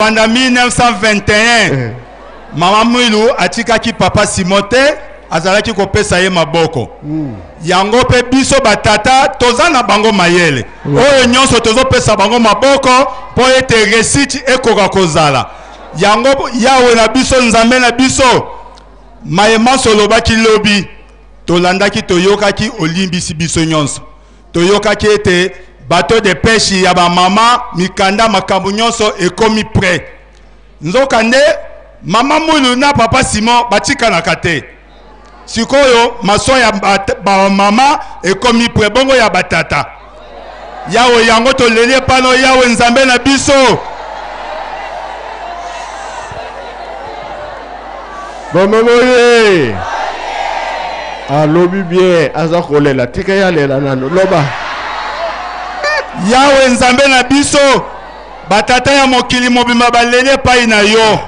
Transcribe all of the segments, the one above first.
Banda 1921, eh. Mama Mwilu atikaki Papa Simon te, azalaki kopesa ye maboko. Mm. Yango mpe biso batata toza na bango mayele mm. Oyo nyonso tozopesa bango maboko mpo ete resite ekoka kozala. Yango Yawe na biso Nzambe na biso maye manso olobaki lobi tolandaki toyokaki olimbisi biso nyonso. Toyokaki ete bateau de peche ya ba mama, mikanda, makambo nyonso ekomi près. Nzoka nde mama Mwilu na papa Simon batikanaka te. Sikoyo mason ya ba mama ekomi près, bongo ya ba tata. Yawe yango toleli epai no Yawe Nzambe na biso. Mama oye alobi bien aza kolela tika ye alela nano loba Yawe Nzambe na biso, batata ya mokili mobimba baleli epai na yo.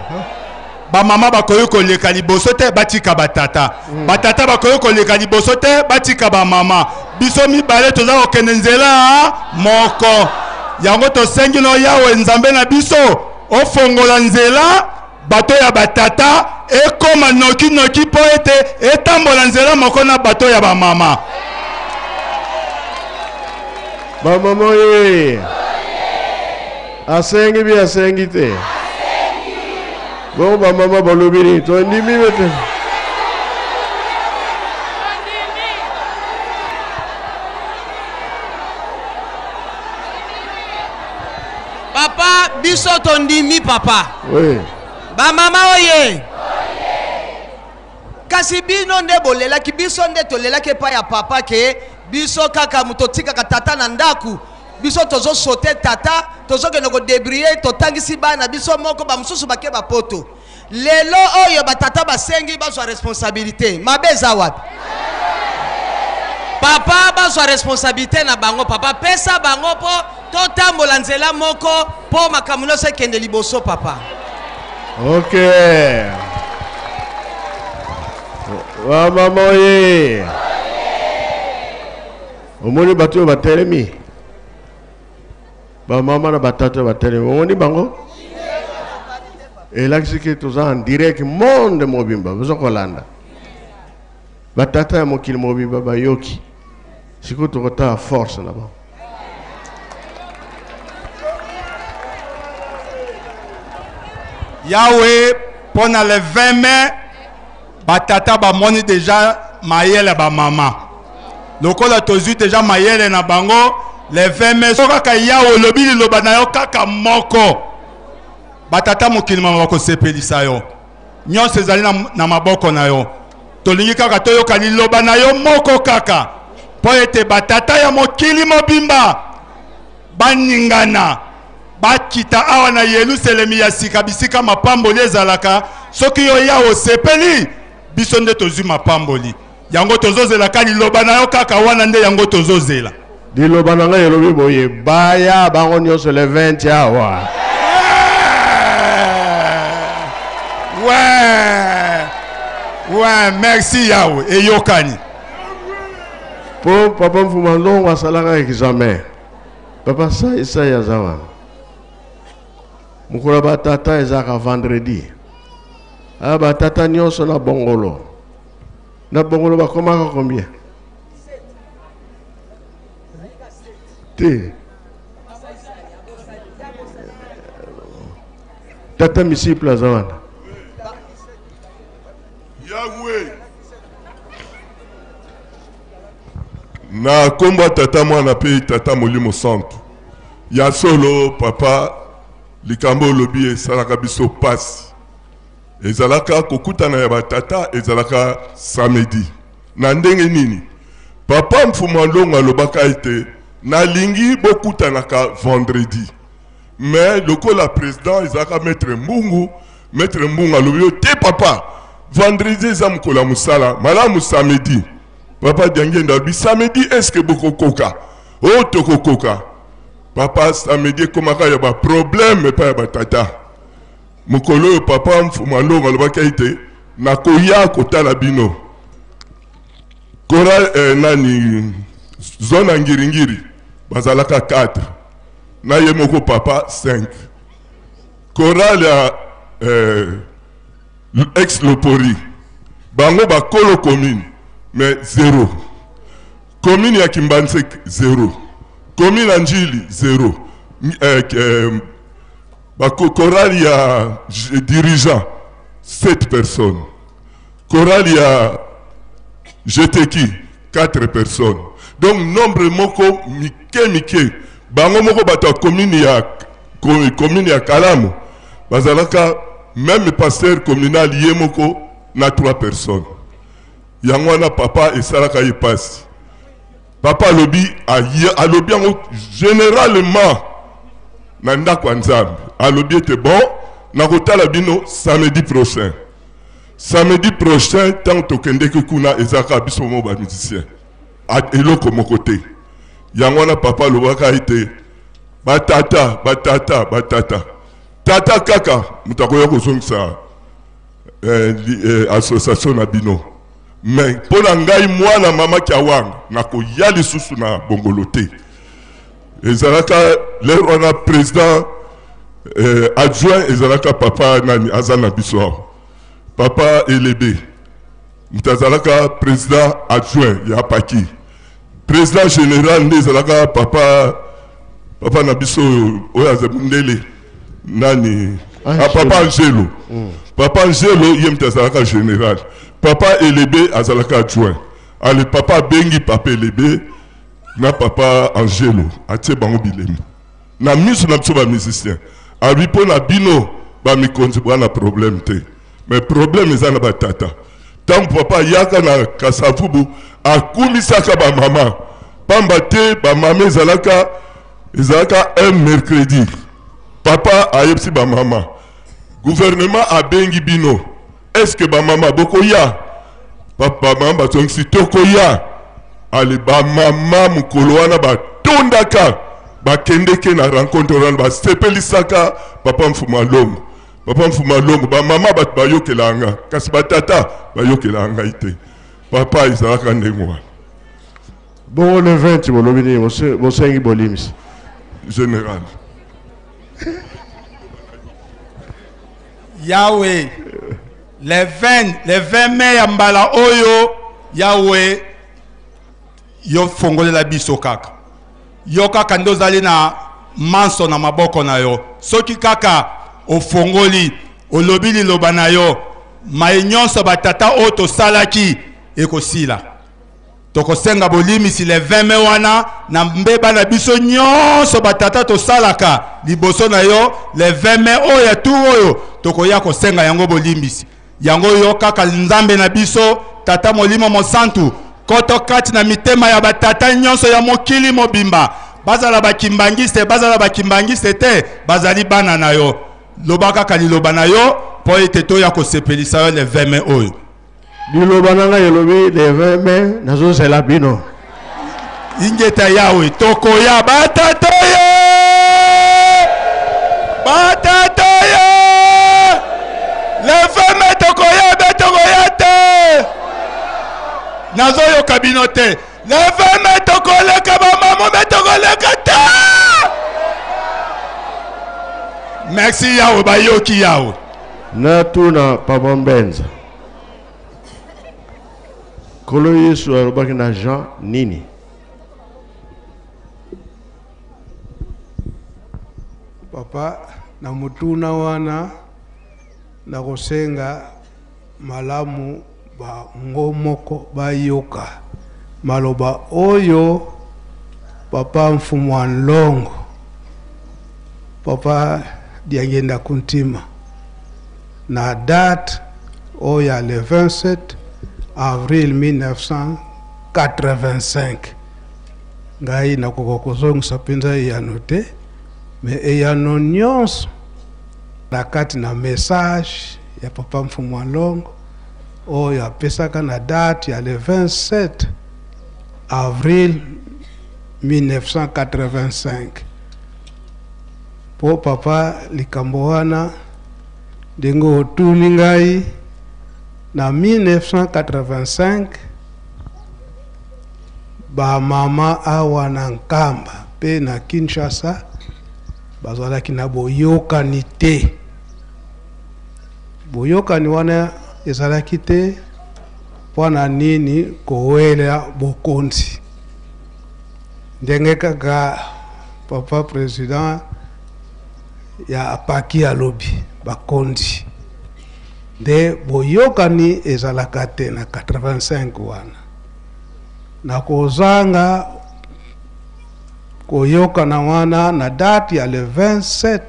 Bamama bakoki koleka liboso te, batika batata. Mm. Batata bakoki koleka liboso te, batika bamama. Biso mibale toza kokende nzela moko. Yango tosengi no Yawe Nzambe na biso, ofongola nzela bato ya batata ekoma noki noki mpo ete etambola nzela moko na bato ya bamama. Bamama oye! Asengi bi asengi te. Bongo bamama balobi nini? Tondimi te. Papa biso tondimi papa. Oui. Ba mama oye. Kasi bino nde bolelaki biso nde tolelaki epai ya papa ke biso kaka moto totikaka tata na ndaku biso tozo saute tata tozokende ko debrouiller totangisi bana biso moko ba mosusu bake ba poto Lelo oyo ba tata basengi bazwa responsabilite, mabe eza wapi? Papa bazwa responsabilite na bango papa, pesa bango po totambola nzela moko po makambo nyonso ekende liboso papa. Ok. Ba mama oye. Omoni bato oyo batelemi? Ba mama na ba tata batelemi. Omoni bango? Elakisi ke toza en direct monde mobimba boza kolanda. Ba tata ya mokili mobimba bayoki. Sikoyo tokotala force na bango. Yahweh pona le 20 mai Ba tata ba moni dejà mayele ya ba mama. Lokola tozui dejà mayele na bango le 20 mai soki kaka Yawe olobi liloba na yo kaka moko ba tata mokili mama bakosepelisa yo. Nyonso ezali na, na maboko na yo. Tolingi kaka toyoka liloba na yo moko kaka mpo ete batata ya mokili mobimba baningana bakita awa na Yelusalemi ya sika, bisika mapamboli ezalaka. Soki yo Yawe osepeli, biso nde tozwi mapamboli yango. Tozozela ka liloba na yo kaka wana nde yango tozozela. Liloba na ngai elobi boye, baya bango nyonso le 20 awa. Ouais. Ouais, merci Yawe, eyokani. Po papa Mfuma Ndongo asalaka examen. Papa sai sai aza wana. Mokolo ya ba tata ezalaka vendredi. Ah ba tata nyonso na bongolo. Na bongolo bakomaka combien? Te. Tata misiple aza wana. Yahweh. Na kombo ya Tata, Mwana pe Tata Molimo Santu. Ya solo papa, likambo olobi esalaka biso pasi. Ezalaka kokutana ya ba tata ezalaka samedi. Na ndenge nini? Papa Mfumua Nlongo alobaka ete nalingi bokutanaka vendredi. Mais lokola president ezalaka maitre Mbungu, maitre Mbungu alobi yo te papa, vendredi eza mokolo ya mosala, malamu samedi. Papa Diangienda alobi samedi est ce que bokokoka? Oh tokokoka. Papa samedi ekomaka ya ba problème epai ya ba tata. Mokolo oyo papa Mfuma Ndongo alobaki ete nakoya kotala bino. Kora eh, nani zone ya Ngiringiri bazalaka 4 na ye moko papa 5. Chorale ya eh, ex Lopori bango bakolo commune mais zero. Commune ya Kimbanseke zero. Commune ya Ndjili zero. Eh, eh, ba chorale ya dirigeant 7 personnes. Chorale ya GTQ 4 personnes. Donc nombre moko mike mike bango moko bato ya commune ya commune ya Kalamu bazalaka même pasteur communal ye moko na 3 personnes. Yango wana papa esalaka ye pasi. Papa alobi alobi yango generalement na ndako ya Nzambe. Alobi ete bon nakotala bino samedi prochain. Samedi prochain ntango tokendeki kuna ezalaka biso moko ba musicien eloko moko te. Yango wana papa alobaka ete batata batata batata tata kaka moto akoya kozongisa eh, eh, association na bino mais mpo na ngai mwana mama Kiawanga nakoya lisusu na bongolo te. Ezalaka lere wana président eh, adjoint ezalaka papa nani aza na biso awa papa Elebe moto azalaka président adjoint ya paki président général nde ezalaka papa papa na biso oyo aza ndele nani ah, papa Angelo mm. Papa Angelo ye moto azalaka général, papa Elebe azalaka adjoint. Ale papa abengi papa Elebe na papa Angelo atie bango bilembo na miso na biso ba musicien. Abi mpo na bino ba mikonzi boa na problème te, mais problème eza na batata. Ntango papa ayaka na Kasavubu akumisaka bamama, pamba te bamama ezalaka ezalaka un mercredi. Papa ayebisi bamama, gouvernement abengi bino, est-ce que bamama bokoya? Bamama bazongisi tokoya. Ale bamama mokolo wana batondaka, bakendeke na rencontre wana, basepelisaka papa Mfuma Longo. Papa Mfuma Longo, bamama bato bayokelaka nga, kasi batata bayokelaka ngai te. Papa ezalaka ndenge wana. Bongo le 20 bolobi nini? Bosengi bolimisi général. Yahweh, le 20, le 20 mai ya mbala oyo, Yahweh, yo fongolela biso kaka. Yo kaka nde ozali na manso na maboko na yo. Soki kaka ofongoli, olobi liloba na yo, mai nyonso batata oyo tosalaki ekosila. Tokosenga bolimisi le 20 mai wana na mbeba na biso nyonso batata tosalaka liboso na yo. Le 20 mai oyo ya tour oyo tokoya kosenga yango bolimbisi. Yango yo kaka Nzambe na biso, Tata Molimo Mosantu, koto kati na mitema ya batata nyonso ya mokili mobimba, bazala bakimbangiste, bazala bakimbangiste te, bazali bana na yo. Loba kaka liloba na yo mpo ete toya kosepelisa yo le 20 mai oyo. Liloba na ngai elobi le 20 mai nazozela bino. Ingeta Yawe, tokoya batata ye, batata ye, le 20 mai tokoya be, tokoya te, nazoyoka bino te. Le 20 mai tokoleka bamamo me tokoleka te. Merci Yawe, bayoki Yawe. Natuna papa Mbenza, Nkolo Yesu alobaki na Jean nini? Papa, na motuna wana nakosenga malamu bango moko bayoka maloba oyo papa Mfumu wa Nlongo, papa Diangienda Kuntima, na date oyo ya le 27 avril 1985. Ngai nakoka kozongisa mpenza eyano te, me eyano nyonso na kati na message ya papa Mfumu wa Nlongo oyo apesaka na date ya le 27 avril 1985. Po papa, likambo wana ndenge otuni ngai, na 1985 bamama awa na Nkamba pe na Kinshasa bazalaki na boyokani te. Boyokani wana ezalaki te mpo na nini kowela bokonzi. Ndenge kaka papa president ya apaki alobi, bakonzi nde boyokani ezalaka te na 85 wana. Na kozanga koyokana wana na date ya le 27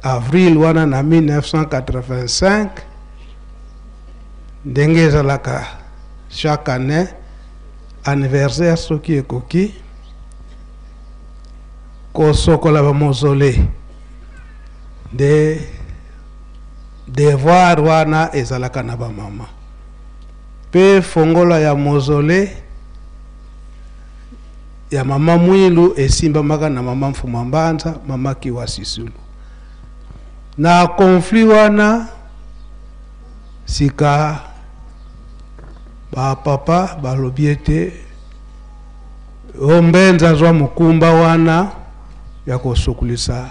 avril wana na 1985, ndenge ezalaka chaque année anniversaire soki ekoki kosokola ba mausolée, nde devoir wana ezalaka na ba mama. Pe fongola ya mausolée ya mama Mwilu esimbamaka na mama Mfuma Mbanza, mama Kiwa Sisulu. Na conflit wana sika ba papa balobi ete o Mbenza azwa mokumba wana ya kosukulisa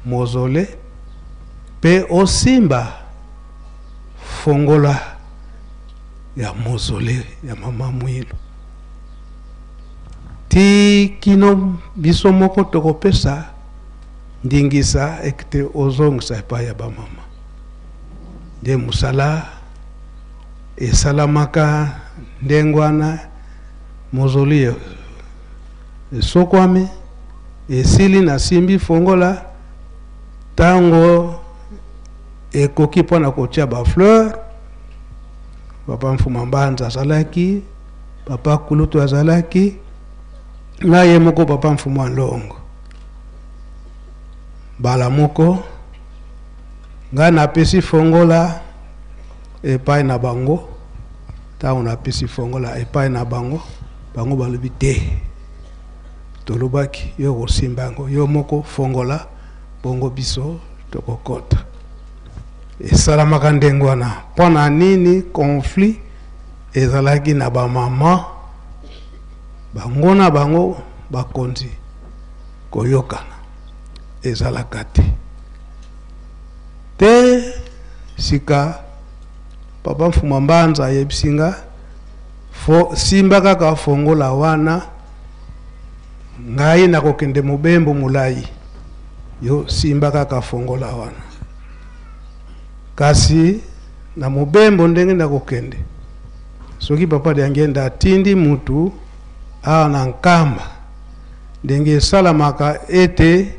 mausolée pe osimba fongola ya mausolée ya mama Mwilu ti kino biso moko tokopesa ndingisa ete ozongisa epai ya bamama. Nde mosala esalamaka ndenge wana, mausolée esokwami, esili, nasimbi fongola ntango ekoki mpona kotia ba fleur. Papa Mfuma Mbanza azalaki, papa Kulutu azalaki, na ye moko papa Mfuma Longo. Mbala moko ngai napesi fongola epai na bango. Ntango napesi fongola epai na bango, bango balobi te, tolobaki yo kosimba yango yo moko fongola, bongo biso tokokota. Esalamaka ndenge wana. Mpo na nini conflit ezalaki na bamama bango na bango bakonzi koyokana ezalaka te te. Sika papa Mfuma Mbanza ayebisi nga fo simba kaka fongola wana, ngai nakokende mobembo molai, yo simba kaka fongola wana. Kasi na mobembo ndenge nakokende, soki papa Diangenda atindi mutu awa na Nkamba, ndenge esalamaka ete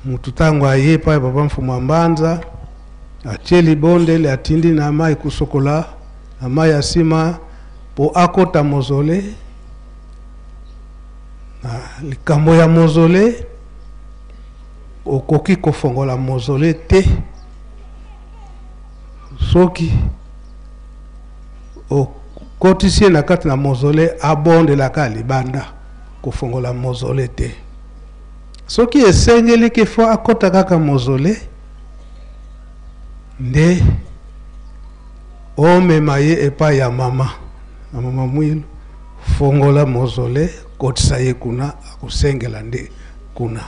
mutu ntango aye epai papa Mfuma Mbanza atie libondeli, atindi na mai kosokola na mai ya nsima po akota mausolée. Na likambo ya mausolée, okoki kofongola mausolée te soki okotisi ye na kati na mausolée, abondelaka libanda, kofongola mausolée te. Soki esengeli ke fo akota kaka mausolée, nde omema ye epai ya mama na mama Mwilu, fongola mausolée, kotisa ye kuna, akosengela nde kuna.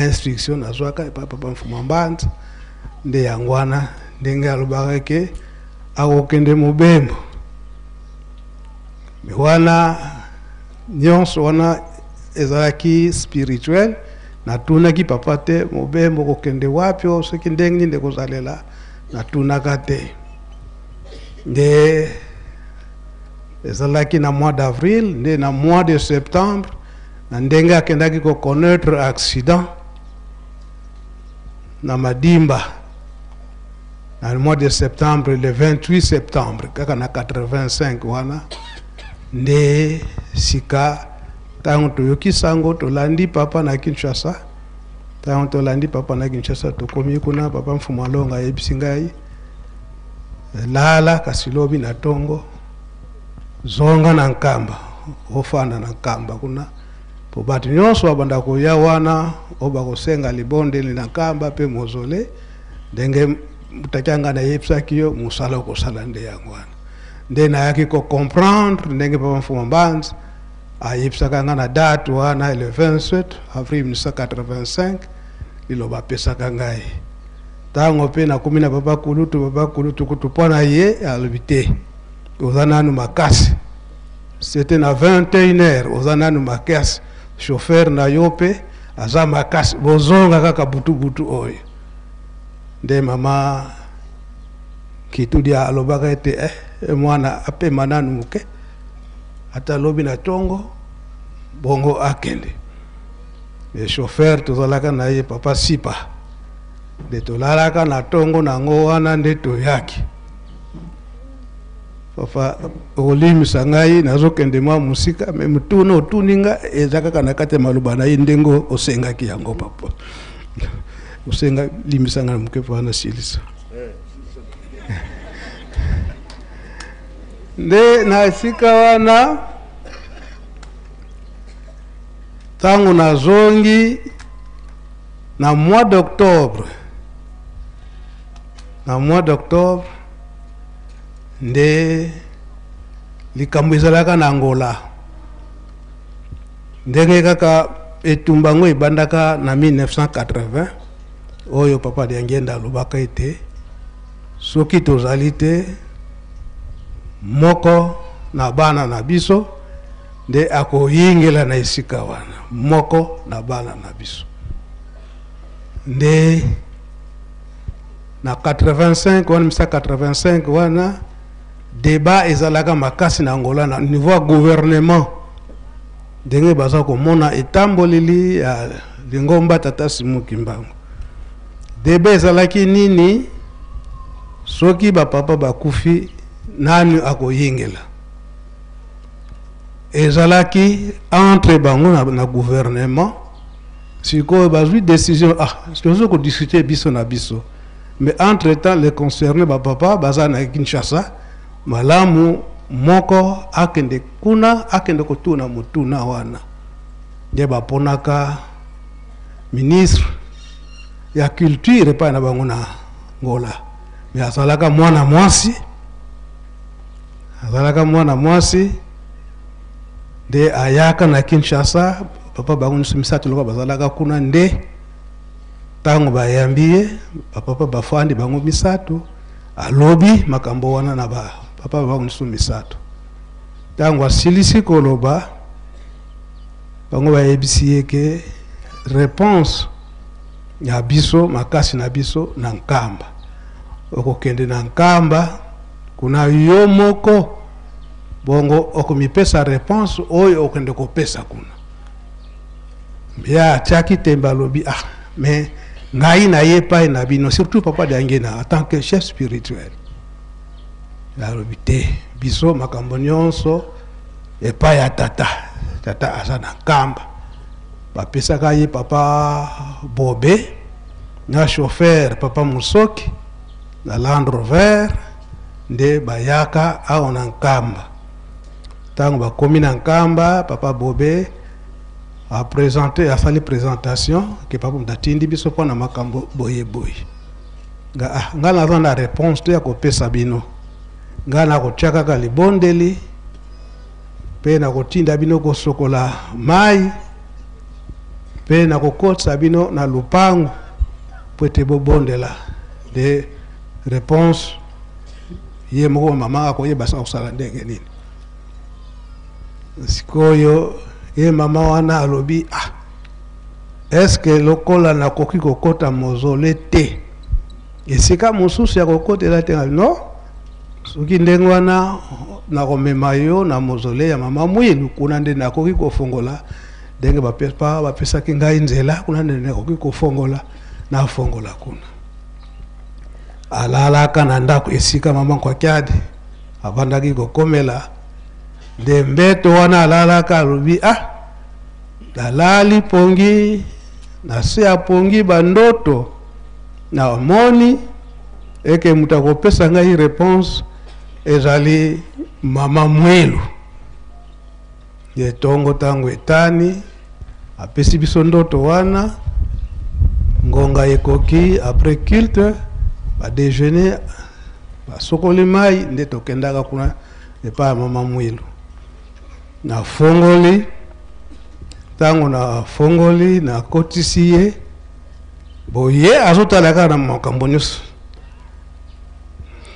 Instruction nazwaka epai papa Mfuma Mbanza nde yango wana, ndenge alobaka ke akokende mobembo. Me wana nyonso wana ezalaki spirituel. Natunaki papa te mobembo kokende wapi o soki ndenge nini nde kozalela, natunaka te. Nde ezalaki na mois d'avril, nde na mois de septembre, na ndenge akendaki koconnaître accident na Madimba na mois de septembre, le 28 septembre kaka na 85 wana. Nde sika ntango toyoki sango, tolandi papa na Kinshasa. Ntango tolandi papa na Kinshasa, tokomi kuna, papa Mfumu Alonga ayebisi ngai: lala, kasi lobi na ntongo zonga na Nkamba, ofanda na Nkamba kuna, po bato nyonso babanda koya wana oyo bakosenga libondeli na Nkamba mpe mausolée. Ndenge mutaki ngai nayebisaki yo, mosala okosala nde yango wana. Nde nayaki kocomprendre ndenge papa Mfuma Mbanza ayebisaka ngai na date wana, le 27 avril 1985, liloba apesaka ngai. Ntango mpe nakomi na papa kulutu, papa kulutu kutu mpo na ye alobi te, oza nanu makasi. C'était na 21 heures, oza nanu makasi, chauffeur na yo mpe aza makasi, bozonga kaka butu butu oyo. Nde mama Kitudi alobaka ete mwana apema nanu moke, ata lobi na tongo bongo akende. Le chauffeur tozalaka na ye papa Sipa, nde tolalaka na tongo nango wana nde toyaki. Papa okolimisa ngai, nazokende mwa mosika, me motuna otuni nga eza kaka na kati ya maloba na ye ndenge osengaki yango papa. Osenga limbisa ngai na moke mpo wana silisa. Nde na esika wana ntango nazongi na mois d'octobre, na mois d'octobre nde likambo ezalaka na Angola, ndenge kaka etumba yango ebandaka na 1980 oyo papa Diangienda alobaka ete soki tozali te moko na bana na biso nde akoyingela na esika wana, moko na bana na biso. Nde na 85 wana, 1985 wana, débat ezalaka makasi na Angola na niveau ya gouvernement, ndenge baza komona etamboleli ya lingomba Tata Simon Kimbangu. Débat ezalaki nini? Soki ba papa bakufi, nani akoyingela? Ezalaki entre bango na gouvernement. Sikoyo bazwi décision, tozo kodiscuter biso na biso, mais entre temps les concernés ba papa baza na Kinshasa, malamu moko akende kuna, akende kotuna motuna wana. Nde baponaka ministre ya culture epai na bango na Angola, mais azalaka mwana mwasi, azalaka mwana mwasi nde ayaka na Kinshasa. Papa bango nyonso misato lokola bazalaka kuna, nde ntango bayambi ye, bapapa bafandi bango misato, alobi makambo wana na ba papa bango nyonso misato. Ntango asilisi koloba, bango bayebisi ye ke réponse ya biso makasi na biso na Nkamba, okokende na Nkamba kuna yo moko, bongo okomipesa réponse oyo okende kopesa kuna. Ya atiaki tembe, alobi mais ngai na ye epai na bino, surtout papa Diangienda en tant que chef spirituel. Alobi te, biso makambo nyonso epai ya tata, tata aza na Nkamba. Bapesaka ye papa Bobe na chauffeur papa Musoki na Land Rover, nde bayaka awa na Nkamba. Ntango bakomi na Nkamba, papa Bobe a présenté, asali présentation ke papa moto atindi biso mpona makambo boye boye. Nga nga naza na réponse te ya kopesa bino, nga nakotia kaka libondeli mpe nakotinda bino kosokola mai mpe nakokotisa bino na lupango po ete bobondela. De réponse ye moko mama akoyeba sa kosala ndenge nini. Sikoyo ye mama wana alobi est-ce lokola nakoki kokota mausolée te, esika mosusu ya kokotela te? Non, soki ndenge wana nakomema yo na mausolée ya mama Mwilu, kuna nde nakoki kofongola ndenge bapesaki ngai nzela, kuna nde nakoki kofongola, nafongola kuna. Alalaka na ndako esika mama Kwakiadi abandaki kokomela, nde mbeto wana alalaka. Alobi nalali pongi, na se ya pongi bandoto namoni eke moto akopesa ngai réponse ezali mama Mwilu. Ye tongo ntango etani, apesi biso ndoto wana. Ngonga ekoki, après culte badéjeuner, basokoli mai, nde tokendaka kuna epai ya mama Mwilu. Nafongoli, ntango nafongoli, nakotisi ye. Bo ye azotala kaka na makambo nyonso.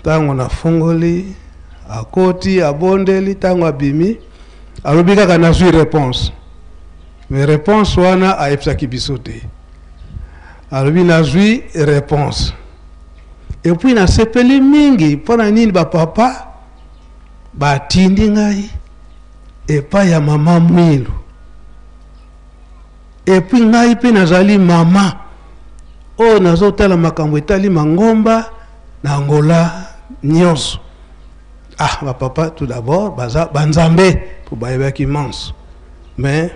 Ntango nafungoli, akoti, abondeli, ntango abimi, alobi kaka nazwi reponse. Mais reponse wana ayebisaki biso te. Alobi nazwi reponse. Et puis nasepeli mingi mpo na nini ba papa batindi ngai epai ya mama Mwilu. Et puis ngai mpe nazali mama oyo nazotala makambo etali mangomba na Angola nyonso. Ah, ba papa tout d'abord baza banzambe mpo bayebaki manso. Mais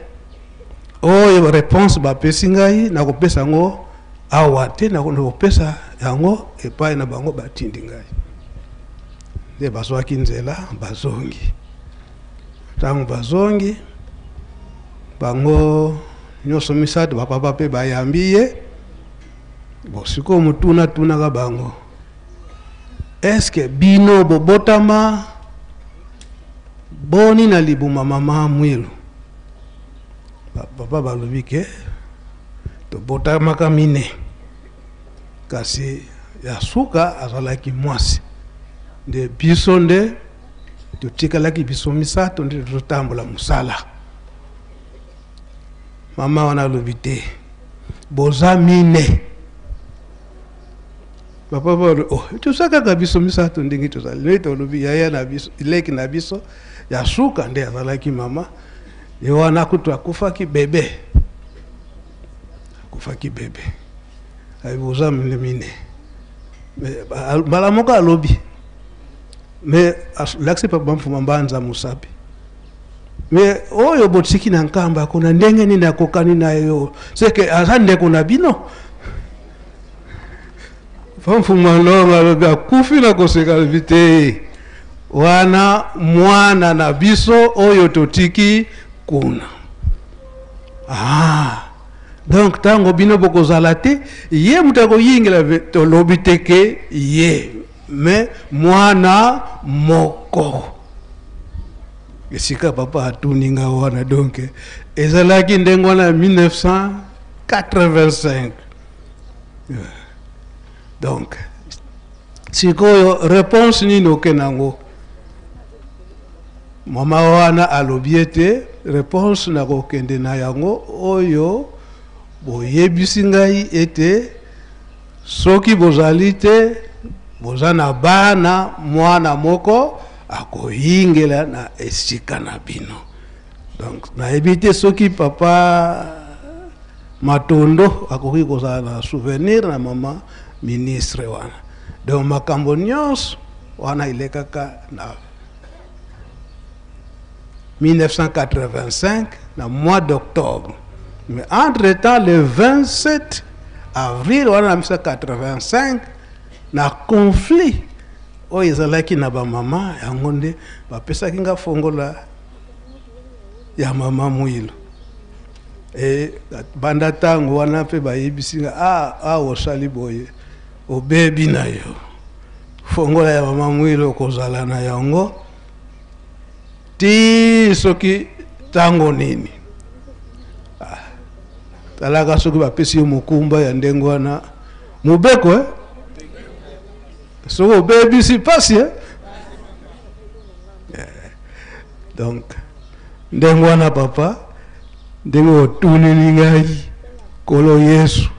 oyo réponse bapesi ngai nakopesa yango awa te, nakopesa yango epai na bango batindi ngai. Nde bazwaki nzela bazongi. Ntango bazongi bango nyonso misato, bapapa mpe bayambi ye. Bon, sikoyo motuna tunaka bango, eske bino bobotama boni na libuma mama Mwilu? Papa balobi ke tobotamaka mine, kasi ya suka azalaki mwasi, nde biso nde totikalaki biso misato nde tozotambola mosala. Mama wana alobi te, boza mine. Papa balobi, oh, toza kaka biso misato ndenge tozali. Nde tolobi yaya na biso, leki na biso ya suka nde azalaki mama. Ye wana kutu akufaki bebe, akufaki bebe. Ayebi boza mine. Mbala moko alobi, mais alakisi papa Mfuma Mbanza mosapi. Mais oyo botiki na nkamba kuna ndenge nini akokani na yo? C'est que aza ndeko na bino. Papa Mfuma Longo alobi akufi na koseka, alobi te, wana mwana na biso oyo totiki kuna. Ah, donc tango bino bokozala te, ye moto akoyingela, tolobi te ke ye, mais mwana moko. Esika papa atuni nga wana, donc ezalaki ndenge wana 1985. Donc sikoyo réponse nini oke nango? Mama wana alobi ete réponse nakokende na yango oyo boyebisi ngai ete soki bozali te, boza na bana, mwana moko akoyingela na esika na bino. Donc nayebi te soki papa Matondo akoki kozala na souvenir na mama ministre wana. Donc makambo nyonso wana elekaka na 1985 na mois d'octobre. Mais entre-temps, le 27 avril wana na 1985, na conflit oyo ezalaki na ba mama yango nde bapesaki nga fongola ya mama Mwilu. E banda tango wana mpe bayebisi nga, ah, ah, osali boye, obebi na yo. Fongola ya mama Mwilu okozala na yango ti soki tango nini. Ah, talaka soki bapesi yo mokumba ya ndenge wana, mobeko, eh? Soki obebisi pasi, eh? Donc ndenge wana papa, ndenge otuneli ngai Nkolo Yesu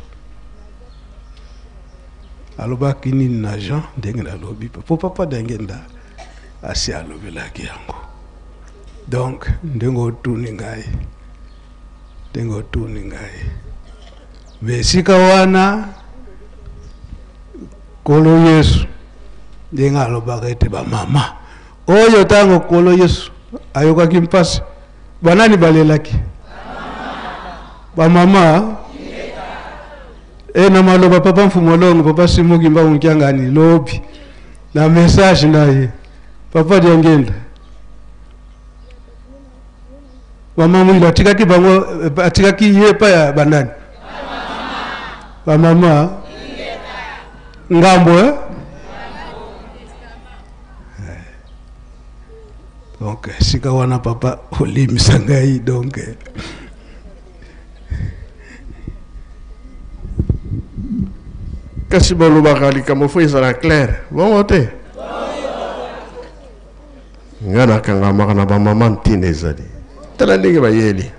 alobaki nini na Jean, ndenge nalobi po papa Diangienda asi alobelaki yango. Donc ndenge otuni ngai, ndenge otuni ngai, mais esika wana Nkolo Yesu ndenge alobaka ete ba mama oyo ntango Nkolo Yesu ayokaki mpasi, banani balelaki? Ba mama. E na maloba papa Mfumu Longo, papa Simon Kimbangu Kiangani lobi na message na ye papa Diangienda, mama Mwilu atikaki bango, atikaki ye epai ya banani? Ba mama ngambo, eh? Donc sika wana papa olimisa ngai, donc Kasi balobaka likambo fo ezala claire, bongo te? Nga nakangamaka na bamama, ntina ezali tala ndenge bayeli.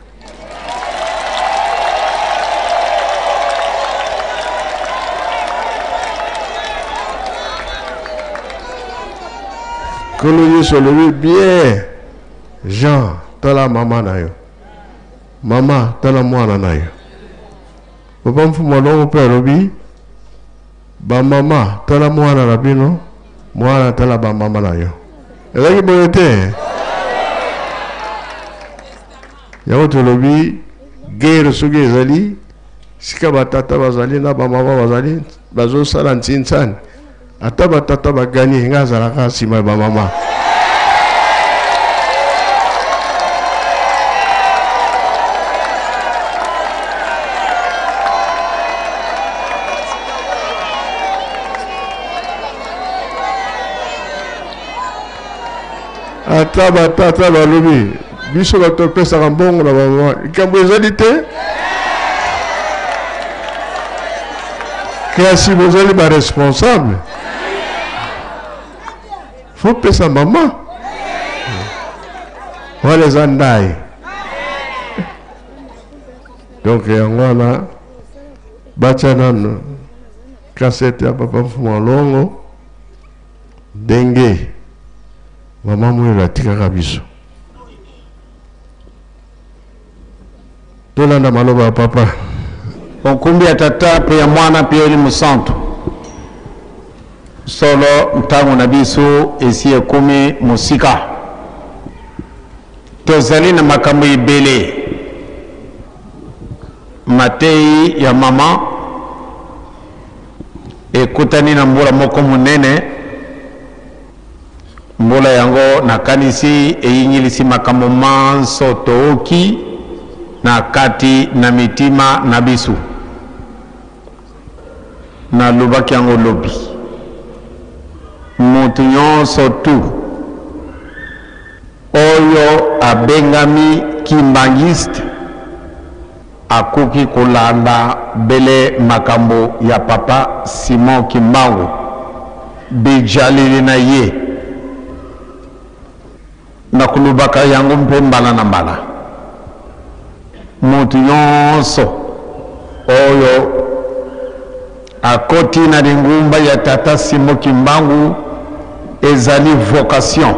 Nkolo Yesu alobi bien, Jean, tala mama na yo, mama tala mwana na yo. Papa Mfumu Alongo mpe alobi, bamama tala mwana na bino, mwana tala bamama na yo. Ezalaki boye te? Yango tolobi guerre soki ezali sika batata bazali na bamama bazali bazosala ntsinsani, ata batata baganye, nga azalaka nsima ya bamama. Ata batata balobi biso bato topesaka mbongo na bamama, likambo ezali te, kasi bozali baresponsable, fo pesa mama wana eza ndai. Donc yango wana batya nano kasete ya papa Mfumu Alongo, ndenge mama Mwilu atikaka biso. Tolanda maloba ya papa. Okumbi ya Tata mpe ya Mwana mpe ya Elimo Santu. Solo ntango na biso esi ekomi mosika. Tozali na makambo ebele. Mateyi ya mama ekutani na mbula moko monene. Mbula yango nakanisi eyingilisi makambo manso tooki na kati na mitima na biso. Nalobaki yango lobi. Moto nyonso tu oyo abengami kimbanguiste akoki kolanda bele makambo ya papa Simon Kimbangu, bijaleli na ye. Nakolobaka yango mpe mbala na mbala. Moto nyonso oyo akoti na lingumba ya tata Simon Kimbangu ezali vocation,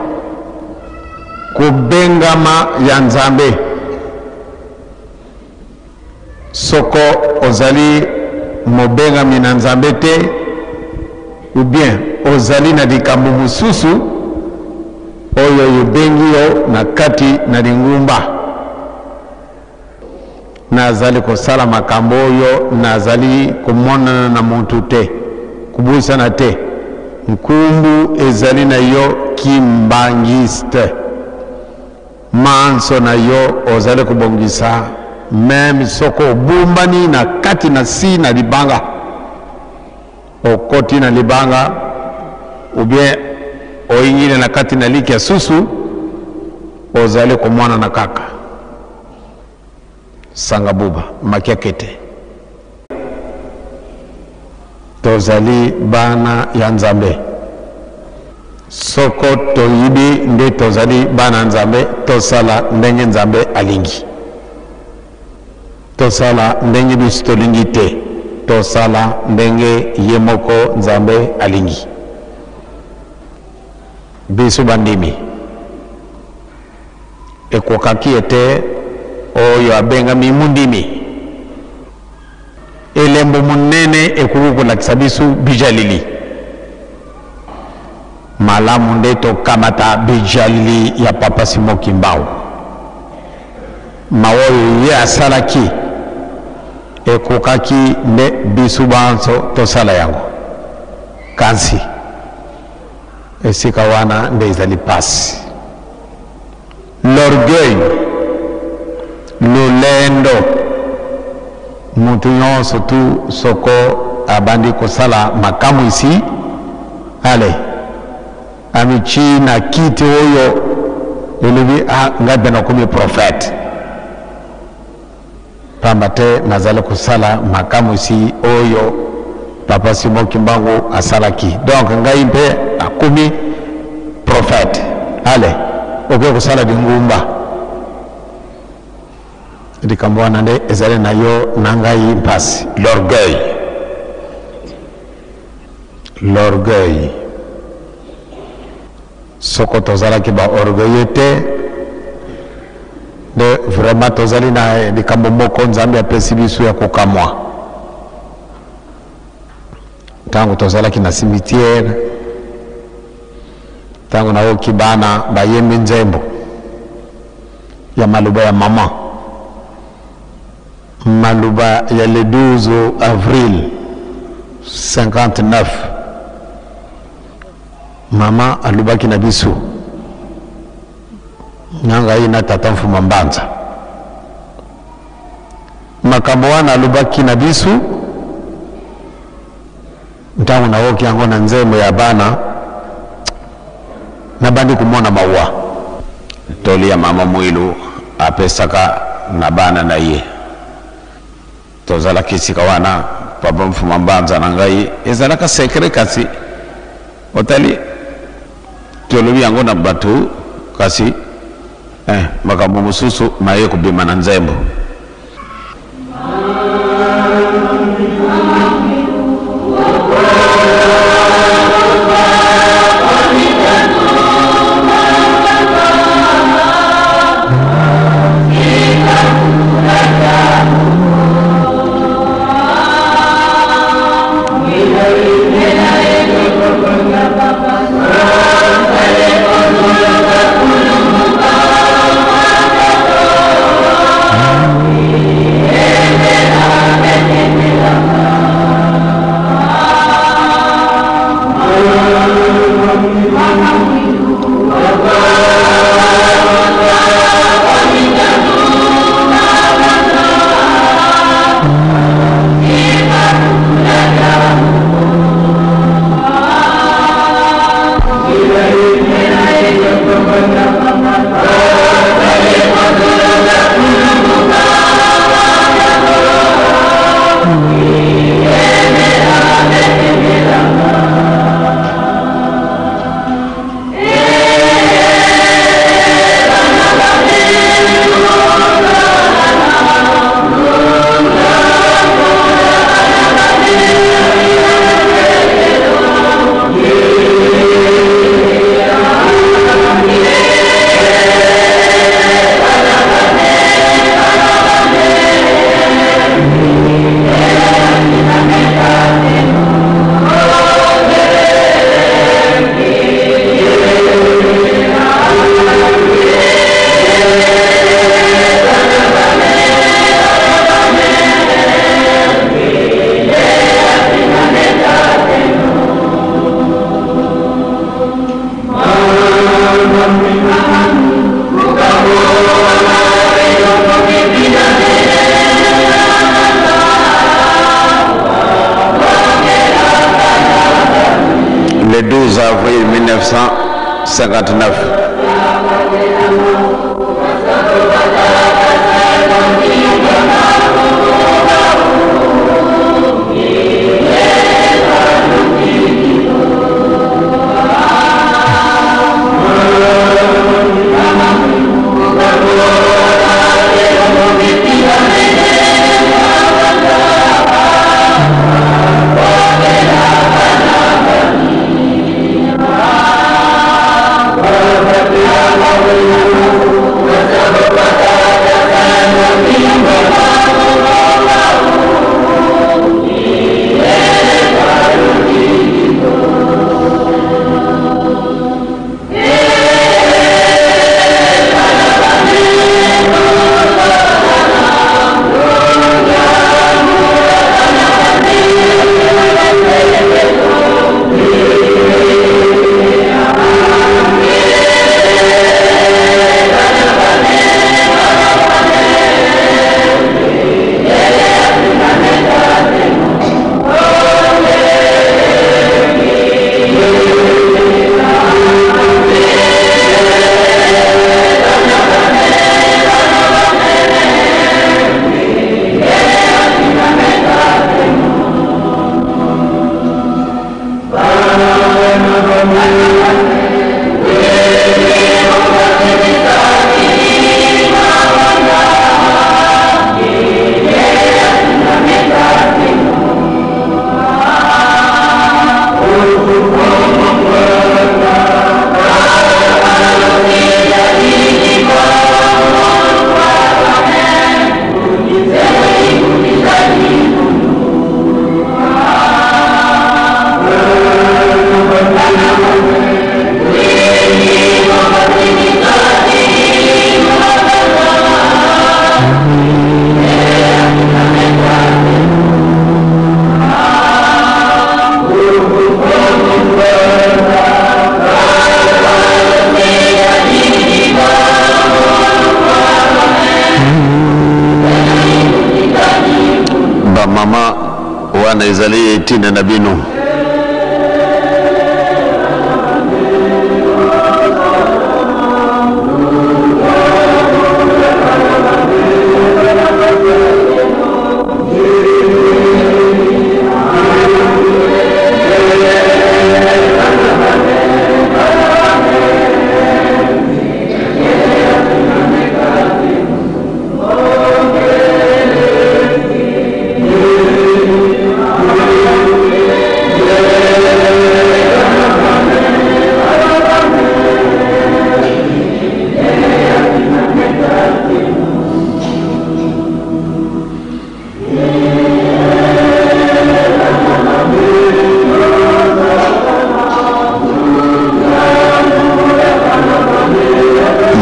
kobengama ya Nzambe. Soko ozali mobengami na Nzambe te, ou bien ozali na likambo mosusu oyo ebengi yo na kati na lingumba, nazali kosala makambo oyo nazali komonana na muntu te, kobusana te, nkumbu ezali na yo kimbangiste. Manso na yo ozali kobongisa, meme soko obumbani na kati na si na libanga, okoti na libanga ou bien oyingili na kati na liki ya susu, ozali komonana kaka. Sanga buba makiakete. Tozali bana ya Nzambe. Soko toyibi nde tozali bana ya Nzambe, tosala ndenge Nzambe alingi. Tosala ndenge biso tolingi te, tosala ndenge ye moko Nzambe alingi. Biso bandimi, ekokaki ete oyo abengami mondimi, elembo monene ekoki kolakisa biso bijalili malamu nde tokamata bijalili ya papa Simon Kimbangu. Mawa oyo ye asalaki ekokaki nde biso banso tosala yango, kasi esika wana nde ezali pasi. L'orgueil, lolendo, mutu nyonso tu soko abandi kosala makamwisi, ale amichi na kiti oyo elobi, ah, ngai mpe nakomi prophète, pamba te nazali kosala makamwisi oyo. Papa Simon Kimbangu asalaki. Donc ngai mpe nakomi prophète. Ale okoki kosala bingumba. Likambo wana nde ezali na yo na ngai mpasi. L'orgueil, l'orgueil. Soko tozalaki ba orgueilleux te nde vraiment tozali na likambo moko Nzambe apesi biso ya kokamwa. Ntango tozalaki na cimetière, ntango nayoki bana bayembi nzembo ya maloba ya mama, maloba ya le 12 avril 59, mama alobaki na biso na ngai na tata Mfuma Mbanza. Makambo wana alobaki na biso, ntango nayoki yango na nzembo ya bana, nabandi komona mawa. Toli ya mama Mwilu apesaka na bana na ye. Tozalaki esika wana, papa Mfuma Mbanza na ngai, ezalaka secret, kasi otali tolobi yango na bato, kasi makambo mosusu maye kobima na nzembo. Le 12 avril 1959. Longonya na bino.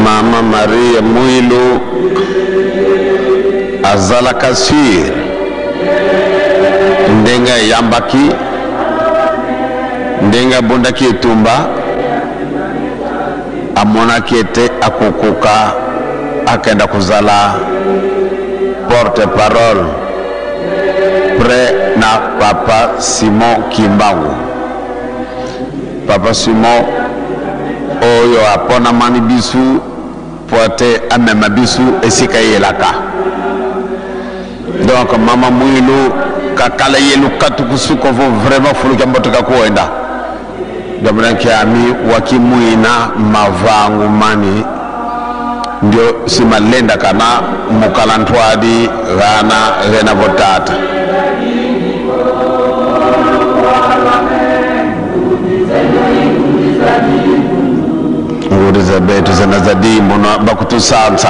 Mama Maria Mwilu azalaka sur ndenge ayambaki, ndenge abundaki etumba, amonaki ete akokoka akenda kozala porte parole près na papa Simon Kimbangu. Papa Simon oyo aponamani bisu po ete amema bisu esika eyelaka. Donc mama Mwilu kakala ye lukatu kusuko vo vraiment fuluka mbotoka kuenda. Donc ami wakimuina mavangu mani ndio simalenda kana mukalantwadi ghana ghena votata. Nguri za betu zana za dimbo na bakutusansa.